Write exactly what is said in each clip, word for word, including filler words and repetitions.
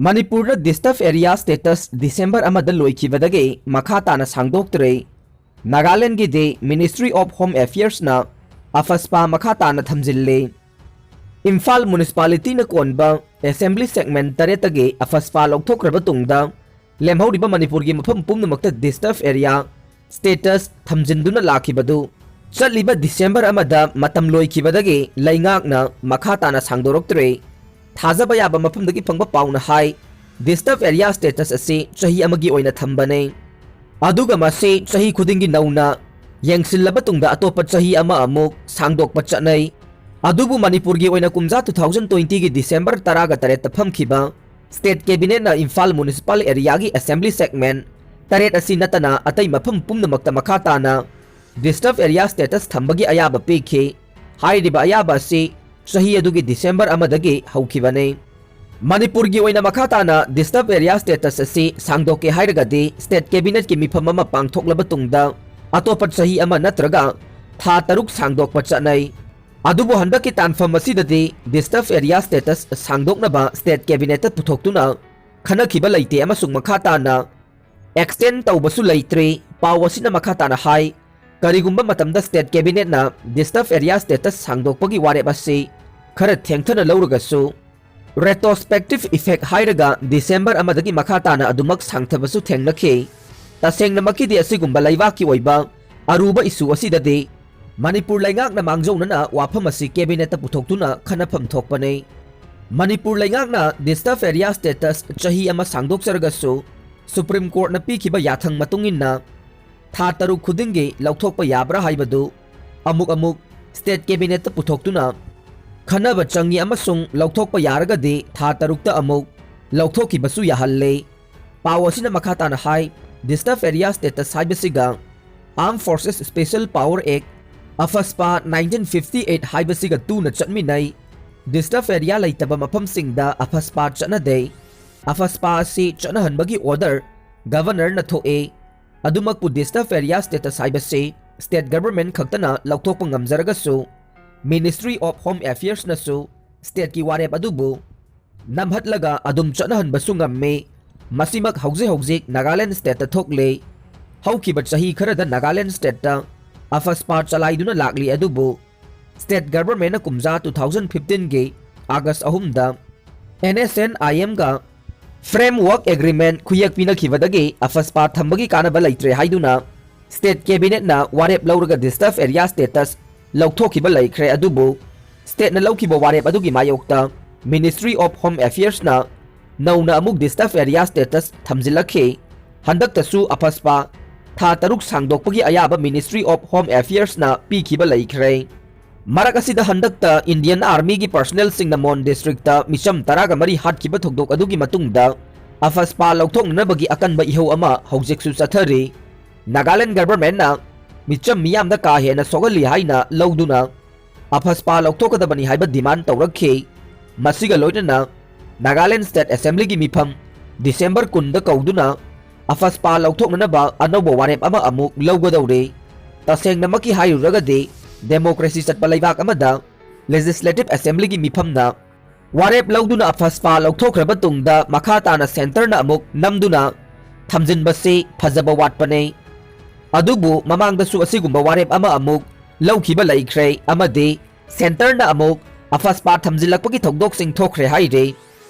ꯃꯅꯤꯄꯨꯔꯗ Disturb Area Status December ꯑꯃꯗ ꯂꯣꯏꯈꯤꯕꯗꯒꯤ ꯃꯈꯥ ꯇꯥꯅ ꯁꯥꯡꯗꯣꯛꯇ꯭ꯔꯦ꯫ ꯅꯥꯒꯥꯂꯦꯟꯒꯤꯗꯤ Ministry of Home Affairsꯅ ꯑꯐꯁꯄꯥ ꯃꯈꯥ ꯇꯥꯅ ꯊꯝꯖꯤꯜꯂꯤ꯫ ꯏꯝꯐꯥꯜ Municipalityꯅ ꯀꯣꯟꯕ Assembly Segment ꯇꯔꯦꯠꯇꯒꯤ ꯑꯐꯁꯄꯥ ꯂꯧꯊꯣꯛꯈ꯭ꯔꯕ ꯇꯨꯡꯗ ꯂꯦꯝꯍꯧꯔꯤꯕ ꯃꯅꯤꯄꯨꯔꯒꯤ ꯃꯐꯝ ꯄꯨꯝꯅꯃꯛꯇ Disturb Area Status ꯊꯝꯖꯤꯟꯗꯨꯅ ꯂꯥꯛꯈꯤꯕꯗꯨ ꯆꯠꯂꯤꯕ December ꯑꯃꯗ ꯃꯇꯝ ꯂꯣꯏꯈꯤꯕꯗꯒꯤ ꯂꯩꯉꯥꯛꯅ ꯃꯈꯥ ꯇꯥꯅ ꯁꯥꯡꯗꯣꯔꯛꯇ꯭ꯔꯦ꯫ ꯊꯥꯖꯕ ꯌꯥꯕ ꯃꯐꯝꯗꯒꯤ ꯐꯪꯕ ꯄꯥꯎꯅ ꯍꯥꯏ, Disturb Area Status ꯑꯁꯤ ꯆꯍꯤ ꯑꯃꯒꯤ ꯑꯣꯏꯅ ꯊꯝꯕꯅꯤ꯫ ꯑꯗꯨꯒ ꯃꯁꯤ ꯆꯍꯤ ꯈꯨꯗꯤꯡꯒꯤ ꯅꯧꯅ ꯌꯦꯡꯁꯤꯜꯂꯕ ꯇꯨꯡꯗ ꯑꯇꯣꯞꯄ ꯆꯍꯤ ꯑꯃ ꯑꯃꯨꯛ ꯁꯥꯡꯗꯣꯛꯄ ꯆꯠꯅꯩ꯫ ꯑꯗꯨꯕꯨ ꯃꯅꯤꯄꯨꯔꯒꯤ ꯑꯣꯏꯅ ꯀꯨꯝꯖꯥ two thousand twentyꯒꯤ December ꯇꯔꯥꯒ ꯇꯔꯦꯠꯇ ꯐꯝꯈꯤꯕ State Cabinetꯅ Imphal Municipal Areaꯒꯤ Assembly Segment ꯇꯔꯦꯠ ꯑꯁꯤ ꯅꯠꯇꯅ ꯑꯇꯩ ꯃꯐꯝ ꯄꯨꯝꯅꯃꯛꯇ ꯃꯈꯥ ꯇꯥꯅ Disturb Area Status ꯊꯝꯕꯒꯤ ꯑꯌꯥꯕ ꯄꯤꯈꯤ꯫ ꯍꯥꯏꯔꯤꯕ ꯑꯌꯥꯕ ꯑꯁꯤ ꯆꯍꯤ ꯑꯗꯨꯒꯤ December ꯑꯃꯗꯒꯤ ꯍꯧꯈꯤꯕꯅꯤ꯫ ꯃꯅꯤꯄꯨꯔꯒꯤ ꯑꯣꯏꯅ ꯃꯈꯥ ꯇꯥꯅ Disturb Area Status ꯑꯁꯤ ꯁꯥꯡꯗꯣꯛꯀꯦ ꯍꯥꯏꯔꯒꯗꯤ State Cabinetꯀꯤ ꯃꯤꯐꯝ ꯑꯃ ꯄꯥꯡꯊꯣꯛꯂꯕ ꯇꯨꯡꯗ ꯑꯇꯣꯞꯄ ꯆꯍꯤ ꯑꯃ ꯅꯠꯇ꯭ꯔꯒ ꯊꯥ ꯇꯔꯨꯛ ꯁꯥꯡꯗꯣꯛꯄ ꯆꯠꯅꯩ꯫ ꯑꯗꯨꯕꯨ ꯍꯟꯗꯛꯀꯤ ꯇꯥꯟꯐꯝ ꯑꯁꯤꯗꯗꯤ Disturb Area Status ꯁꯥꯡꯗꯣꯛꯅꯕ State Cabinetꯇ ꯄꯨꯊꯣꯛꯇꯨꯅ ꯈꯟꯅꯈꯤꯕ ꯂꯩꯇꯦ ꯑꯃꯁꯨꯡ ꯃꯈꯥ ꯇꯥꯅ extend ꯇꯧꯕꯁꯨ ꯂꯩꯇ꯭ꯔꯤ꯫ ꯄꯥꯎ ꯑꯁꯤꯅ ꯃꯈꯥ ꯇꯥꯅ ꯍꯥꯏ, ꯀꯔꯤꯒꯨꯝꯕ ꯃꯇꯝꯗ State Cabinetꯅ Disturb Area Status ꯁꯥꯡꯗꯣꯛꯄꯒꯤ ꯋꯥꯔꯦꯞ ꯑꯁꯤ ꯈꯔ ꯊꯦꯡꯊꯅ ꯂꯧꯔꯒꯁꯨ, Retrospective Effect ꯍꯥꯏꯔꯒ December ꯑꯃꯗꯒꯤ ꯃꯈꯥ ꯇꯥꯅ ꯑꯗꯨꯃꯛ ꯁꯥꯡꯊꯕꯁꯨ ꯊꯦꯡꯅꯈꯤ꯫ ꯇꯁꯦꯡꯅꯃꯛꯀꯤꯗꯤ ꯑꯁꯤꯒꯨꯝꯕ ꯂꯩꯕꯥꯛꯀꯤ ꯑꯣꯏꯕ ꯑꯔꯨꯕ issue ꯑꯁꯤꯗꯗꯤ ꯃꯅꯤꯄꯨꯔ ꯂꯩꯉꯥꯛꯅ ꯃꯥꯡꯖꯧꯅꯅ ꯋꯥꯐꯝ ꯑꯁꯤ Cabinetꯇ ꯄꯨꯊꯣꯛꯇꯨꯅ ꯈꯟꯅꯐꯝ ꯊꯣꯛꯄꯅꯤ꯫ ꯃꯅꯤꯄꯨꯔ ꯂꯩꯉꯥꯛꯅ Disturb Area Status ꯆꯍꯤ ꯑꯃ ꯁꯥꯡꯗꯣꯛꯆꯔꯒꯁꯨ, Supreme Courtꯅ ꯄꯤꯈꯤꯕ ꯌꯥꯊꯪ ꯃꯇꯨꯡ ꯏꯟꯅ ꯊꯥ ꯇꯔꯨꯛ ꯈꯨꯗꯤꯡꯒꯤ ꯂꯧꯊꯣꯛꯄ ꯌꯥꯕ꯭ꯔꯥ ꯍꯥꯏꯕꯗꯨ ꯑꯃꯨꯛ ꯑꯃꯨꯛ State Cabinetꯇ ꯄꯨꯊꯣꯛꯇꯨꯅ ꯈꯟꯅꯕ ꯆꯪꯏ ꯑꯃꯁꯨꯡ ꯂꯧꯊꯣꯛꯄ ꯌꯥꯔꯒꯗꯤ ꯊꯥ ꯇꯔꯨꯛꯇ ꯑꯃꯨꯛ ꯂꯧꯊꯣꯛꯈꯤꯕꯁꯨ ꯌꯥꯍꯜꯂꯤ꯫ ꯄꯥꯎ ꯑꯁꯤꯅ ꯃꯈꯥ ꯇꯥꯅ ꯍꯥꯏ, Disturb Area Status ꯍꯥꯏꯕꯁꯤꯒ Armed Forces Special Power Act, ꯑꯐꯁꯄꯥ nineteen fifty eight ꯍꯥꯏꯕꯁꯤꯒ ꯇꯨꯅ ꯆꯠꯃꯤꯟꯅꯩ꯫ Disturb Area ꯂꯩꯇꯕ ꯃꯐꯝꯁꯤꯡꯗ ꯑꯐꯁꯄꯥ ꯆꯠꯅꯗꯦ꯫ ꯑꯐꯁꯄꯥ ꯑꯁꯤ ꯆꯠꯅꯍꯟꯕꯒꯤ order Governorꯅ ꯊꯣꯛꯏ꯫ ꯑꯗꯨꯃꯛꯄꯨ Disturb Area Status ꯍꯥꯏꯕꯁꯤ State Government ꯈꯛꯇꯅ ꯂꯧꯊꯣꯛꯄ ꯉꯝꯖꯔꯒꯁꯨ, Ministry of Home Affairsꯅꯁꯨ Stateꯀꯤ ꯋꯥꯔꯦꯞ ꯑꯗꯨꯕꯨ ꯅꯝꯍꯠꯂꯒ ꯑꯗꯨꯝ ꯆꯠꯅꯍꯟꯕꯁꯨ ꯉꯝꯃꯤ꯫ ꯃꯁꯤꯃꯛ ꯍꯧꯖꯤꯛ ꯍꯧꯖꯤꯛ ꯅꯥꯒꯥꯂꯦꯟ ꯁ꯭ꯇꯦꯠꯇ ꯊꯣꯛꯂꯤ꯫ ꯍꯧꯈꯤꯕ ꯆꯍꯤ ꯈꯔꯗ ꯅꯥꯒꯥꯂꯦꯟ ꯁ꯭ꯇꯦꯠꯇ ꯑꯐꯁꯄꯥ ꯆꯂꯥꯏꯗꯨꯅ ꯂꯥꯛꯂꯤ, ꯑꯗꯨꯕꯨ ꯁ꯭ꯇꯦꯠ ꯒꯚꯔꯟꯃꯦꯟꯠꯅ ꯀꯨꯝꯖꯥ two thousand fifteen ꯒꯤ ꯑꯥꯒꯁ ꯑꯍꯨꯝꯗ ꯑꯦꯟ ꯑꯦꯁ ꯑꯦꯟ ꯑꯥꯏ ꯑꯦꯝꯒ ꯐ꯭ꯔꯦꯝꯋꯔꯛ ꯑꯦꯒ꯭ꯔꯤꯃꯦꯟꯠ ꯈꯨꯌꯦꯛ ꯄꯤꯅꯈꯤꯕꯗꯒꯤ ꯑꯐꯁꯄꯥ ꯊꯝꯕꯒꯤ ꯀꯥꯟꯅꯕ ꯂꯩꯇ꯭ꯔꯦ ꯍꯥꯏꯗꯨꯅ ꯁ꯭ꯇꯦꯠ ꯀꯦꯕꯤꯅꯦꯠꯅ ꯋꯥꯔꯦꯞ ꯂꯧꯔꯒ ꯗꯤꯁꯇꯔꯕ ꯑꯦꯔꯤꯌꯥ ꯁ꯭ꯇꯦꯇꯁ ꯂꯧꯊꯣꯛꯈꯤꯕ ꯂꯩꯈ꯭ꯔꯦ꯫ ꯑꯗꯨꯕꯨ ꯁ꯭ꯇꯦꯠꯅ ꯂꯧꯈꯤꯕ ꯋꯥꯔꯦꯞ ꯑꯗꯨꯒꯤ ꯃꯥꯌꯣꯛꯇ ꯃꯤꯅꯤꯁꯇ꯭ꯔꯤ ꯑꯣꯐ ꯍꯣꯝ ꯑꯦꯐꯤꯌꯔꯁꯅ ꯅꯧꯅ ꯑꯃꯨꯛ ꯗꯤꯁꯇꯔꯕ ꯑꯦꯔꯤꯌꯥ ꯁ꯭ꯇꯦꯇꯁ ꯊꯝꯖꯤꯜꯂꯛꯈꯤ꯫ ꯍꯟꯗꯛꯇꯁꯨ ꯑꯐꯁꯄꯥ ꯊꯥ ꯇꯔꯨꯛ ꯁꯥꯡꯗꯣꯛꯄꯒꯤ ꯑꯌꯥꯕ ꯃꯤꯅꯤꯁꯇ꯭ꯔꯤ ꯑꯣꯐ ꯍꯣꯝ ꯑꯦꯐꯤꯌꯔꯁꯅ ꯄꯤꯈꯤꯕ ꯂꯩꯈ꯭ꯔꯦ꯫ ꯃꯔꯛ ꯑꯁꯤꯗ ꯍꯟꯗꯛꯇ ꯏꯟꯗꯤꯌꯟ ꯑꯥꯔꯃꯤꯒꯤ ꯄꯔꯁꯅꯦꯜꯁꯤꯡꯅ ꯃꯣꯟ ꯗꯤꯁꯇ꯭ꯔꯤꯛꯇ ꯃꯤꯆꯝ ꯇꯔꯥꯒ ꯃꯔꯤ ꯍꯥꯠꯈꯤꯕ ꯊꯧꯗꯣꯛ ꯑꯗꯨꯒꯤ ꯃꯇꯨꯡꯗ ꯑꯐꯁꯄꯥ ꯂꯧꯊꯣꯛꯅꯅꯕꯒꯤ ꯑꯀꯟꯕ ꯏꯍꯧ ꯑꯃ ꯍꯧꯖꯤꯛꯁꯨ ꯆꯠꯊꯔꯤ꯫ ꯅꯥꯒꯥꯂꯦꯟ ꯒꯚꯔꯟꯃꯦꯟꯠꯅ ꯃꯤꯆꯝ ꯃꯤꯌꯥꯝꯗ ꯀꯥ ꯍꯦꯟꯅ ꯁꯣꯛꯍꯜꯂꯤ ꯍꯥꯏꯅ ꯂꯧꯗꯨꯅ ꯑꯐꯁꯄꯥ ꯂꯧꯊꯣꯛꯀꯗꯕꯅꯤ ꯍꯥꯏꯕ ꯗꯤꯃꯥꯟ ꯇꯧꯔꯛꯈꯤ꯫ ꯃꯁꯤꯒ ꯂꯣꯏꯅꯅ ꯅꯥꯒꯥꯂꯦꯟ ꯁ꯭ꯇꯦꯠ ꯑꯦꯁꯦꯝꯕ꯭ꯂꯤꯒꯤ ꯃꯤꯐꯝ ꯗꯤꯁꯦꯝꯕꯔ ꯀꯨꯟꯗ ꯀꯧꯗꯨꯅ ꯑꯐꯁꯄꯥ ꯂꯧꯊꯣꯛꯅꯅꯕ ꯑꯅꯧꯕ ꯋꯥꯔꯦꯞ ꯑꯃ ꯑꯃꯨꯛ ꯂꯧꯒꯗꯧꯔꯤ꯫ ꯇꯁꯦꯡꯅꯃꯛꯀꯤ ꯍꯥꯏꯔꯨꯔꯒꯗꯤ ꯗꯦꯃꯣꯀ꯭ꯔꯦꯁꯤ ꯆꯠꯄ ꯂꯩꯕꯥꯛ ꯑꯃꯗ ꯂꯦꯖꯤꯁꯂꯦꯇꯤꯚ ꯑꯦꯁꯦꯝꯕ꯭ꯂꯤꯒꯤ ꯃꯤꯐꯝꯅ ꯋꯥꯔꯦꯞ ꯂꯧꯗꯨꯅ ꯑꯐꯁꯄꯥ ꯂꯧꯊꯣꯛꯈ꯭ꯔꯕ ꯇꯨꯡꯗ ꯃꯈꯥ ꯇꯥꯅ ꯁꯦꯟꯇꯔꯅ ꯑꯃꯨꯛ ꯅꯝꯗꯨꯅ ꯊꯝꯖꯤꯟꯕꯁꯤ ꯐꯖꯕ ꯋꯥꯠꯄꯅꯤ꯫ ꯑꯗꯨꯕꯨ ꯃꯃꯥꯡꯗꯁꯨ ꯑꯁꯤꯒꯨꯝꯕ ꯋꯥꯔꯦꯞ ꯑꯃ ꯑꯃꯨꯛ ꯂꯧꯈꯤꯕ ꯂꯩꯈ꯭ꯔꯦ ꯑꯃꯗꯤ ꯁꯦꯟꯇꯔꯅ ꯑꯃꯨꯛ ꯑꯐꯁꯄꯥ ꯊꯝꯖꯤꯜꯂꯛꯄꯒꯤ ꯊꯧꯗꯣꯛꯁꯤꯡ ꯊꯣꯛꯈ꯭ꯔꯦ ꯍꯥꯏꯔꯤ꯫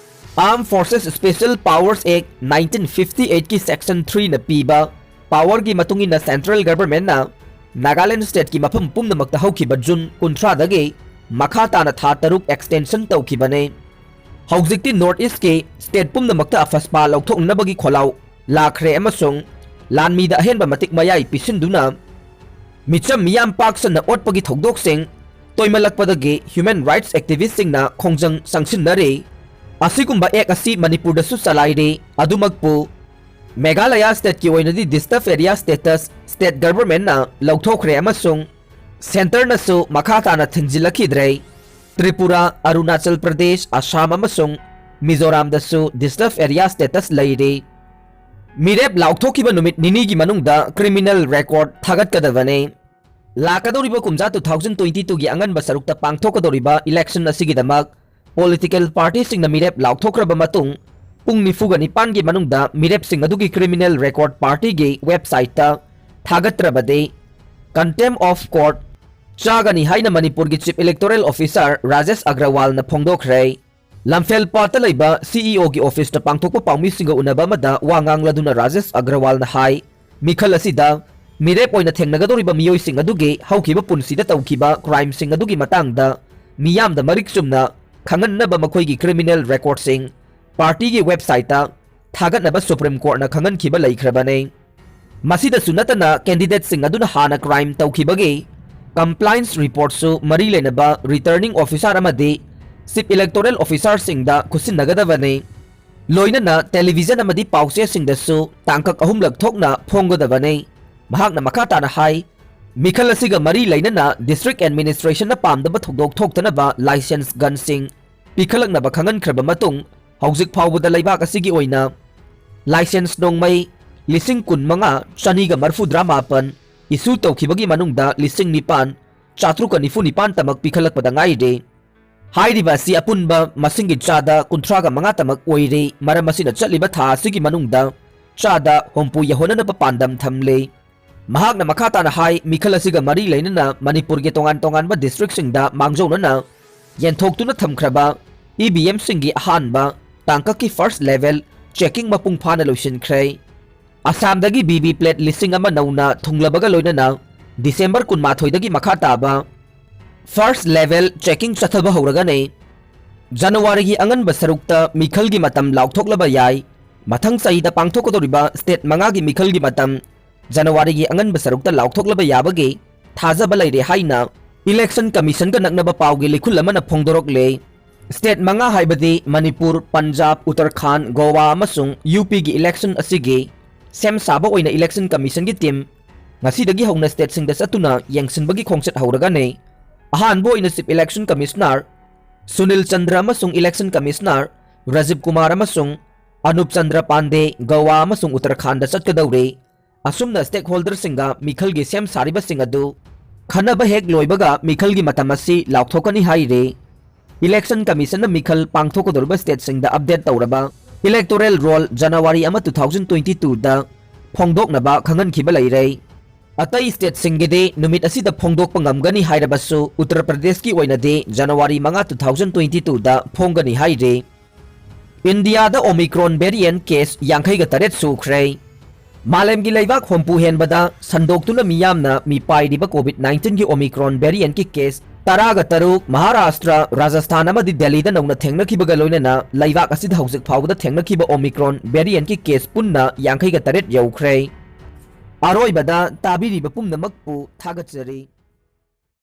Armed Forces Special Powers Act nineteen fifty eight ꯀꯤ Section three ꯅ ꯄꯤꯕ ꯄꯥꯋꯔꯒꯤ ꯃꯇꯨꯡ ꯏꯟꯅ ꯁꯦꯟꯇ꯭ꯔꯦꯜ ꯒꯚꯔꯟꯃꯦꯟꯠꯅ ꯅꯥꯒꯥꯂꯦꯟ ꯁ꯭ꯇꯦꯠꯀꯤ ꯃꯐꯝ ꯄꯨꯝꯅꯃꯛꯇ ꯍꯧꯈꯤꯕ ꯖꯨꯟ ꯀꯨꯟꯊ꯭ꯔꯥꯗꯒꯤ ꯃꯈꯥ ꯇꯥꯅ ꯊꯥ ꯇꯔꯨꯛ ꯑꯦꯛꯁꯇꯦꯟꯁꯟ ꯇꯧꯈꯤꯕꯅꯤ꯫ ꯍꯧꯖꯤꯛꯇꯤ ꯅꯣꯔꯠ ꯏꯁ꯭ꯠꯀꯤ ꯁ꯭ꯇꯦꯠ ꯄꯨꯝꯅꯃꯛꯇ ꯑꯐꯁꯄꯥ ꯂꯧꯊꯣꯛꯅꯅꯕꯒꯤ ꯈꯣꯜꯂꯥꯎ ꯂꯥꯛꯈ꯭ꯔꯦ ꯑꯃꯁꯨꯡ ꯂꯥꯟꯃꯤꯗ ꯑꯍꯦꯟꯕ ꯃꯇꯤꯛ ꯃꯌꯥꯏ ꯄꯤꯁꯤꯟꯗꯨꯅ ꯃꯤꯆꯝ ꯃꯤꯌꯥꯝ ꯄꯥꯛ ꯁꯟꯅ ꯑꯣꯠꯄꯒꯤ ꯊꯧꯗꯣꯛꯁꯤꯡ ꯇꯣꯏꯃꯜꯂꯛꯄꯗꯒꯤ ꯍ꯭ꯌꯨꯃꯦꯟ ꯔꯥꯏꯠꯁ ꯑꯦꯛꯇꯤꯚꯤꯁ꯭ꯠꯁꯤꯡꯅ ꯈꯣꯡꯖꯪ ꯆꯪꯁꯤꯟꯅꯔꯤ꯫ ꯑꯁꯤꯒꯨꯝꯕ ꯑꯦꯛ ꯑꯁꯤ ꯃꯅꯤꯄꯨꯔꯗꯁꯨ ꯆꯂꯥꯏꯔꯤ꯫ ꯑꯗꯨꯃꯛꯄꯨ ꯃꯦꯘꯥꯂꯌꯥ ꯁ꯭ꯇꯦꯠꯀꯤ ꯑꯣꯏꯅꯗꯤ ꯗꯤꯁꯇꯔꯕ ꯑꯦꯔꯤꯌꯥ ꯁ꯭ꯇꯦꯇꯁ ꯁ꯭ꯇꯦꯠ ꯒꯚꯔꯟꯃꯦꯟꯠꯅ ꯂꯧꯊꯣꯛꯈ꯭ꯔꯦ ꯑꯃꯁꯨꯡ ꯁꯦꯟꯇꯔꯅꯁꯨ ꯃꯈꯥ ꯇꯥꯅ ꯊꯤꯡꯖꯤꯜꯂꯛꯈꯤꯗ꯭ꯔꯦ꯫ ꯇ꯭ꯔꯤꯄꯨꯔꯥ, ꯑꯔꯨꯅꯥꯆꯜ ꯄ꯭ꯔꯗꯦꯁ, ꯑꯁꯥꯝ ꯑꯃꯁꯨꯡ ꯃꯤꯖꯣꯔꯥꯝꯗꯁꯨ ꯗꯤꯁꯇꯔꯕ ꯑꯦꯔꯤꯌꯥ ꯁ꯭ꯇꯦꯇꯁ ꯂꯩꯔꯤ꯫ ꯃꯤꯔꯦꯞ ꯂꯥꯎꯊꯣꯛꯈꯤꯕ ꯅꯨꯃꯤꯠ ꯅꯤꯅꯤꯒꯤ ꯃꯅꯨꯡꯗ ꯀ꯭ꯔꯤꯃꯤꯅꯦꯜ ꯔꯦꯀꯣꯔꯗ ꯊꯥꯒꯠꯀꯗꯕꯅꯤ꯫ ꯂꯥꯛꯀꯗꯧꯔꯤꯕ ꯀꯨꯝꯖꯥ two thousand twenty two ꯒꯤ ꯑꯉꯟꯕ ꯁꯔꯨꯛꯇ ꯄꯥꯡꯊꯣꯛꯀꯗꯧꯔꯤꯕ ꯏꯂꯦꯛꯁꯟ ꯑꯁꯤꯒꯤꯗꯃꯛ ꯄꯣꯂꯤꯇꯤꯀꯦꯜ ꯄꯥꯔꯇꯤꯁꯤꯡꯅ ꯃꯤꯔꯦꯞ ꯂꯥꯎꯊꯣꯛꯈ꯭ꯔꯕ ꯃꯇꯨꯡ ꯄꯨꯡ ꯅꯤꯐꯨꯒ ꯅꯤꯄꯥꯟꯒꯤ ꯃꯅꯨꯡꯗ ꯃꯤꯔꯦꯞꯁꯤꯡ ꯑꯗꯨꯒꯤ ꯀ꯭ꯔꯤꯃꯤꯅꯦꯜ ꯔꯦꯀꯣꯔꯗ ꯄꯥꯔꯇꯤꯒꯤ ꯋꯦꯕꯁꯥꯏꯠꯇ ꯊꯥꯒꯠꯇ꯭ꯔꯕꯗꯤ contempt of court ꯆꯥꯒꯅꯤ ꯍꯥꯏꯅ ꯃꯅꯤꯄꯨꯔꯒꯤ ꯆꯤꯐ ꯏꯂꯦꯛꯇꯣꯔꯦꯜ ꯑꯣꯐꯤꯁꯥꯔ ꯔꯥꯖꯦꯁ ꯑꯒ꯭ꯔꯋꯥꯜꯅ ꯐꯣꯡꯗꯣꯛꯈ꯭ꯔꯦ꯫ ꯂꯝꯐꯦꯜꯄꯥꯠꯇ ꯂꯩꯕ ꯁꯤꯏꯑꯣꯒꯤ ꯑꯣꯐꯤꯁꯇ ꯄꯥꯡꯊꯣꯛꯄ ꯄꯥꯎꯃꯤꯁꯤꯡꯒ ꯎꯅꯕ ꯑꯃꯗ ꯋꯥ ꯉꯥꯡꯂꯗꯨꯅ ꯔꯥꯖꯦꯁ ꯑꯒ꯭ꯔꯋꯥꯜꯅ ꯍꯥꯏ, ꯃꯤꯈꯜ ꯑꯁꯤꯗ ꯃꯤꯔꯦꯞ ꯑꯣꯏꯅ ꯊꯦꯡꯅꯒꯗꯧꯔꯤꯕ ꯃꯤꯑꯣꯏꯁꯤꯡ ꯑꯗꯨꯒꯤ ꯍꯧꯈꯤꯕ ꯄꯨꯟꯁꯤꯗ ꯇꯧꯈꯤꯕ ꯀ꯭ꯔꯥꯏꯝꯁꯤꯡ ꯑꯗꯨꯒꯤ ꯃꯇꯥꯡꯗ ꯃꯤꯌꯥꯝꯗ ꯃꯔꯤꯛ ꯆꯨꯝꯅ ꯈꯪꯍꯟꯅꯕ ꯃꯈꯣꯏꯒꯤ ꯀ꯭ꯔꯤꯃꯤꯅꯦꯜ ꯔꯦꯀꯣꯔꯗꯁꯤꯡ ꯄꯥꯔꯇꯤꯒꯤ ꯋꯦꯕꯁꯥꯏꯠꯇ ꯊꯥꯒꯠꯅꯕ ꯁꯨꯄ꯭ꯔꯤꯝ ꯀꯣꯔꯠꯅ ꯈꯪꯍꯟꯈꯤꯕ ꯂꯩꯈ꯭ꯔꯕꯅꯤ꯫ ꯃꯁꯤꯗꯁꯨ ꯅꯠꯇꯅ, ꯀꯦꯟꯗꯤꯗꯦꯠꯁꯤꯡ ꯑꯗꯨꯅ ꯍꯥꯟꯅ ꯀ꯭ꯔꯥꯏꯝ ꯇꯧꯈꯤꯕꯒꯤ ꯀꯝꯄ꯭ꯂꯥꯏꯟꯁ ꯔꯤꯄꯣꯔꯠꯁꯨ ꯃꯔꯤ ꯂꯩꯅꯕ ꯔꯤꯇꯔꯅꯤꯡ ꯑꯣꯐꯤꯁꯥꯔ ꯑꯃꯗꯤ ꯆꯤꯐ ꯏꯂꯦꯛꯇꯣꯔꯦꯜ ꯑꯣꯐꯤꯁꯥꯔꯁꯤꯡꯗ ꯈꯨꯠꯁꯤꯟꯅꯒꯗꯕꯅꯤ꯫ ꯂꯣꯏꯅꯅ ꯇꯦꯂꯤꯚꯤꯖꯟ ꯑꯃꯗꯤ ꯄꯥꯎꯆꯦꯁꯤꯡꯗꯁꯨ ꯇꯥꯡꯀꯛ ꯑꯍꯨꯝꯂꯛ ꯊꯣꯛꯅ ꯐꯣꯡꯒꯗꯕꯅꯤ꯫ ꯃꯍꯥꯛꯅ ꯃꯈꯥ ꯇꯥꯅ ꯍꯥꯏ, ꯃꯤꯈꯜ ꯑꯁꯤꯒ ꯃꯔꯤ ꯂꯩꯅꯅ ꯗꯤꯁꯇ꯭ꯔꯤꯛ ꯑꯦꯗꯃꯤꯅꯤꯁꯇ꯭ꯔꯦꯁꯟꯅ ꯄꯥꯝꯗꯕ ꯊꯧꯗꯣꯛ ꯊꯣꯛꯇꯅꯕ ꯂꯥꯏꯁꯦꯟꯁ ꯒꯟꯁꯤꯡ ꯄꯤꯈꯠꯂꯛꯅꯕ ꯈꯪꯍꯟꯈ꯭ꯔꯕ ꯃꯇꯨꯡ, ꯍꯧꯖꯤꯛ ꯐꯥꯎꯕꯗ ꯂꯩꯕꯥꯛ ꯑꯁꯤꯒꯤ ꯑꯣꯏꯅ ꯂꯥꯏꯁꯦꯟꯁ ꯅꯣꯡꯃꯩ ꯂꯤꯁꯤꯡ ꯀꯨꯟ ꯃꯉꯥ ꯆꯅꯤꯒ ꯃꯔꯐꯨ ꯇꯔꯥ ꯃꯥꯄꯟ ꯏꯁꯨ ꯇꯧꯈꯤꯕꯒꯤ ꯃꯅꯨꯡꯗ ꯂꯤꯁꯤꯡ ꯅꯤꯄꯥꯟ ꯆꯥꯇ꯭ꯔꯨꯛꯀ ꯅꯤꯐꯨ ꯅꯤꯄꯥꯟ ꯇꯃꯛ ꯄꯤꯈꯠꯂꯛꯄꯗ ꯉꯥꯏꯔꯤ꯫ ꯍꯥꯏꯔꯤꯕ ꯑꯁꯤ ꯑꯄꯨꯟꯕ ꯃꯁꯤꯡꯒꯤ ꯆꯥꯗ ꯀꯨꯟꯊ꯭ꯔꯥꯒ ꯃꯉꯥ ꯇꯃꯛ ꯑꯣꯏꯔꯤ꯫ ꯃꯔꯝ ꯑꯁꯤꯅ ꯆꯠꯂꯤꯕ ꯊꯥ ꯑꯁꯤꯒꯤ ꯃꯅꯨꯡꯗ ꯆꯥꯗ ꯍꯨꯝꯐꯨ ꯌꯧꯍꯟꯅꯅꯕ ꯄꯥꯟꯗꯝ ꯊꯝꯂꯤ꯫ ꯃꯍꯥꯛꯅ ꯃꯈꯥ ꯇꯥꯅ ꯍꯥꯏ, ꯃꯤꯈꯜ ꯑꯁꯤꯒ ꯃꯔꯤ ꯂꯩꯅꯅ ꯃꯅꯤꯄꯨꯔꯒꯤ ꯇꯣꯉꯥꯟ ꯇꯣꯉꯥꯟꯕ ꯗꯤꯁꯇ꯭ꯔꯤꯛꯁꯤꯡꯗ ꯃꯥꯡꯖꯧꯅꯅ ꯌꯦꯟꯊꯣꯛꯇꯨꯅ ꯊꯝꯈ꯭ꯔꯕ ꯏ ꯚꯤ ꯑꯦꯝꯁꯤꯡꯒꯤ ꯑꯍꯥꯟꯕ ꯇꯥꯡꯀꯛꯀꯤ ꯐꯥꯔꯁ ꯂꯦꯚꯦꯜ ꯆꯦꯀꯤꯡ ꯃꯄꯨꯡ ꯐꯥꯅ ꯂꯣꯏꯁꯤꯟꯈ꯭ꯔꯦ꯫ ꯑꯁꯥꯝꯗꯒꯤ ꯚꯤ ꯚꯤ ꯄꯦꯠ ꯂꯤꯁꯤꯡ ꯑꯃ ꯅꯧꯅ ꯊꯨꯡꯂꯕꯒ ꯂꯣꯏꯅꯅ ꯗꯤꯁꯦꯝꯕꯔ ꯀꯨꯟꯃꯥꯊꯣꯏꯗꯒꯤ ꯃꯈꯥ ꯇꯥꯕ ꯐꯥꯔꯁ ꯂꯦꯚꯦꯜ ꯆꯦꯀꯤꯡ ꯆꯠꯊꯕ ꯍꯧꯔꯒꯅꯤ꯫ ꯖꯅꯋꯥꯔꯤꯒꯤ ꯑꯉꯟꯕ ꯁꯔꯨꯛꯇ ꯃꯤꯈꯜꯒꯤ ꯃꯇꯝ ꯂꯥꯎꯊꯣꯛꯂꯕ ꯌꯥꯏ꯫ ꯃꯊꯪ ꯆꯍꯤꯗ ꯄꯥꯡꯊꯣꯛꯀꯗꯧꯔꯤꯕ ꯁ꯭ꯇꯦꯠ ꯃꯉꯥꯒꯤ ꯃꯤꯈꯜꯒꯤ ꯃꯇꯝ ꯖꯅꯋꯥꯔꯤꯒꯤ ꯑꯉꯟꯕ ꯁꯔꯨꯛꯇ ꯂꯥꯎꯊꯣꯛꯂꯕ ꯌꯥꯕꯒꯤ ꯊꯥꯖꯕ ꯂꯩꯔꯦ ꯍꯥꯏꯅ ꯏꯂꯦꯛꯁꯟ ꯀꯃꯤꯁꯟꯒ ꯅꯛꯅꯕ ꯄꯥꯎꯒꯤ ꯂꯤꯈꯨꯜ ꯑꯃꯅ ꯐꯣꯡꯗꯣꯔꯛꯂꯦ꯫ ꯁ꯭ꯇꯦꯠ ꯃꯉꯥ ꯍꯥꯏꯕꯗꯤ ꯃꯅꯤꯄꯨꯔ, ꯄꯟꯖꯥꯕ, ꯎꯠꯇꯔꯈꯥꯟꯗ, ꯒꯣꯋꯥ ꯑꯃꯁꯨꯡ ꯌꯨ ꯄꯤꯒꯤ ꯏꯂꯦꯛꯁꯟ ꯑꯁꯤꯒꯤ ꯁꯦꯝ ꯁꯥꯕ ꯑꯣꯏꯅ ꯏꯂꯦꯛꯁꯟ ꯀꯃꯤꯁꯟꯒꯤ ꯇꯤꯝ ꯉꯁꯤꯗꯒꯤ ꯍꯧꯅ ꯁ꯭ꯇꯦꯠꯁꯤꯡꯗ ꯆꯠꯇꯨꯅ ꯌꯦꯡꯁꯤꯟꯕꯒꯤ ꯈꯣꯡꯆꯠ ꯍꯧꯔꯒꯅꯤ꯫ ꯑꯍꯥꯟꯕ ꯑꯣꯏꯅ chief election commissioner Sunil Chandra ꯑꯃꯁꯨꯡ ꯏꯂꯦꯛꯁꯟ ꯀꯃꯤꯁꯅꯔ ꯔꯥꯖꯤꯕ ꯀꯨꯃꯥꯔ ꯑꯃꯁꯨꯡ ꯑꯅꯨꯞ ꯆꯟꯗ꯭ꯔ ꯄꯥꯟꯗꯦ ꯒꯣꯋꯥ ꯑꯃꯁꯨꯡ ꯎꯠꯇꯔꯈꯥꯟꯗ ꯆꯠꯀꯗꯧꯔꯤ꯫ ꯑꯁꯨꯝꯅ ꯁ꯭ꯇꯦꯛꯍꯣꯜꯗꯔꯁꯤꯡꯒ ꯃꯤꯈꯜꯒꯤ ꯁꯦꯝ ꯁꯥꯔꯤꯕꯁꯤꯡ ꯑꯗꯨ ꯈꯟꯅꯕ ꯍꯦꯛ ꯂꯣꯏꯕꯒ ꯃꯤꯈꯜꯒꯤ ꯃꯇꯝ ꯑꯁꯤ ꯂꯥꯎꯊꯣꯛꯀꯅꯤ ꯍꯥꯏꯔꯤ꯫ Election Commission ꯅ ꯃꯤꯈꯜ ꯄꯥꯡꯊꯣꯛꯀꯗꯧꯔꯤꯕ state ꯁꯤꯡꯗ update ꯇꯧꯔꯕ electoral roll January ꯑꯃ, two thousand twenty two ꯗ ꯐꯣꯡꯗꯣꯛꯅꯕ ꯈꯪꯍꯟꯈꯤꯕ ꯂꯩꯔꯦ꯫ ꯑꯇꯩ state ꯁꯤꯡꯒꯤꯗꯤ ꯅꯨꯃꯤꯠ ꯑꯁꯤꯗ ꯐꯣꯡꯗꯣꯛꯄ ꯉꯝꯒꯅꯤ ꯍꯥꯏꯔꯕꯁꯨ, ꯎꯠꯇꯔ ꯄ꯭ꯔꯗꯦꯁꯀꯤ ꯑꯣꯏꯅꯗꯤ January ꯃꯉꯥ, two thousand twenty two ꯗ ꯐꯣꯡꯒꯅꯤ ꯍꯥꯏꯔꯤ꯫ ꯏꯟꯗꯤꯌꯥꯗ Omicron variant case ꯌꯥꯡꯈꯩꯒ ꯇꯔꯦꯠ ꯁꯨꯈ꯭ꯔꯦ꯫ ꯃꯥꯂꯦꯝꯒꯤ ꯂꯩꯕꯥꯛ ꯍꯨꯝꯐꯨ ꯍꯦꯟꯕꯗ ꯁꯟꯗꯣꯛꯇꯨꯅ ꯃꯤꯌꯥꯝꯅ ꯃꯤꯄꯥꯏꯔꯤꯕ COVID nineteen ꯒꯤ Omicron variant ꯀꯤ case ꯇꯔꯥꯒ ꯇꯔꯨꯛ ꯃꯍꯥꯔꯥꯁꯇ꯭ꯔ, ꯔꯥꯖꯁꯊꯥꯟ ꯑꯃꯗꯤ ꯗꯦꯜꯂꯤꯗ ꯅꯧꯅ ꯊꯦꯡꯅꯈꯤꯕꯒ ꯂꯣꯏꯅꯅ ꯂꯩꯕꯥꯛ ꯑꯁꯤꯗ ꯍꯧꯖꯤꯛ ꯐꯥꯎꯕꯗ ꯊꯦꯡꯅꯈꯤꯕ Omicron variant ꯀꯤ case ꯄꯨꯟꯅ ꯌꯥꯡꯈꯩꯒ ꯇꯔꯦꯠ ꯌꯧꯈ꯭ꯔꯦ꯫ ꯑꯔꯣꯏꯕꯗ ꯇꯥꯕꯤꯔꯤꯕ ꯄꯨꯝꯅꯃꯛꯄꯨ ꯊꯥꯒꯠꯆꯔꯤ꯫